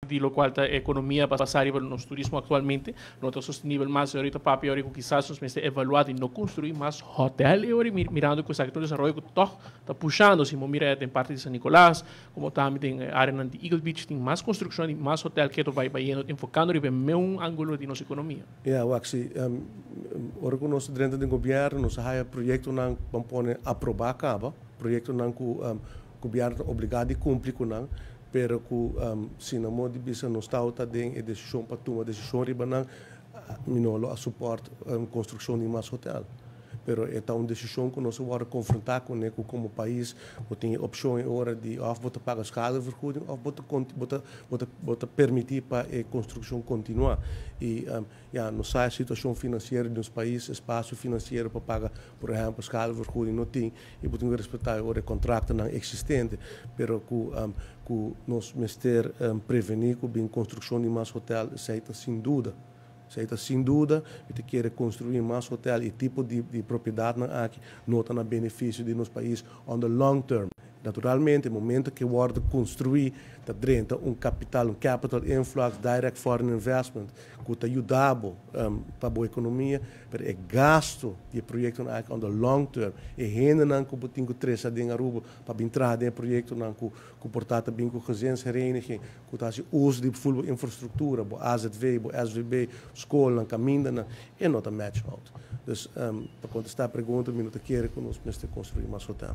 Di locual ta economia basa riba nos turismo actualmente no ta sostenibel mas. Y ahorita papia ora cu kisas nos mester evalua di no construi mas hotel y ora mirando cu esaki ta un desaroyo cu toch ta pushando. Si bo mira den parti di San Nicolas como tambe den areanan di Eagle Beach, tin mas construccion di mas hotel keto bay bayendo, enfocando riba e meun angulo di nos economia. Ya, wak, si ora cu nos drenta den gobierno, nos a haya proyectonan, ban pone, aproba caba, proyectonan cu gobierno ta obliga di cumpli cu nan, pero cu si na modo di bisa nos tawata den e decision pa tuma decision riba nan, mi no lo a support construccion di mas hotel. Pero e ta un decision cu nos a worde confronta cune, cu como pais bo tin e opcion e ora di of bo ta paga schadevergoeding of bo ta permiti pa e construccion continua. Y ja, nos sa e situacion financiero di nos pais, espacio financiero pa paga, por ehempel, schadevergoeding no tin y bo tin cu respeta e ora e contratonan existente, pero cu nos mester preveni cu bin construccion di mas hotel, esey ta sin duda. Esey ta sin duda, y ta kier construi mas hotel y tipo di propiedad aki no ta na beneficio di nos pais on the long term. Naturalmente, momento cu wordo construi, ta drenta un capital, un capital influx, direct foreign investment, cu ta yuda pa e economia, pero e gasto di proyecto aki on the long term, e hendenan cu bo tin cu trece den Aruba pa bin traha den proyectonan cu por ta bin cu gezinshereniging, cu ta haci uso di full infrastructura, bo AZV, bo SVB, scol, caminda, e no ta match out. Dus pa contesta e pregunta, mi no ta kere cu nos mester construi mas hotel.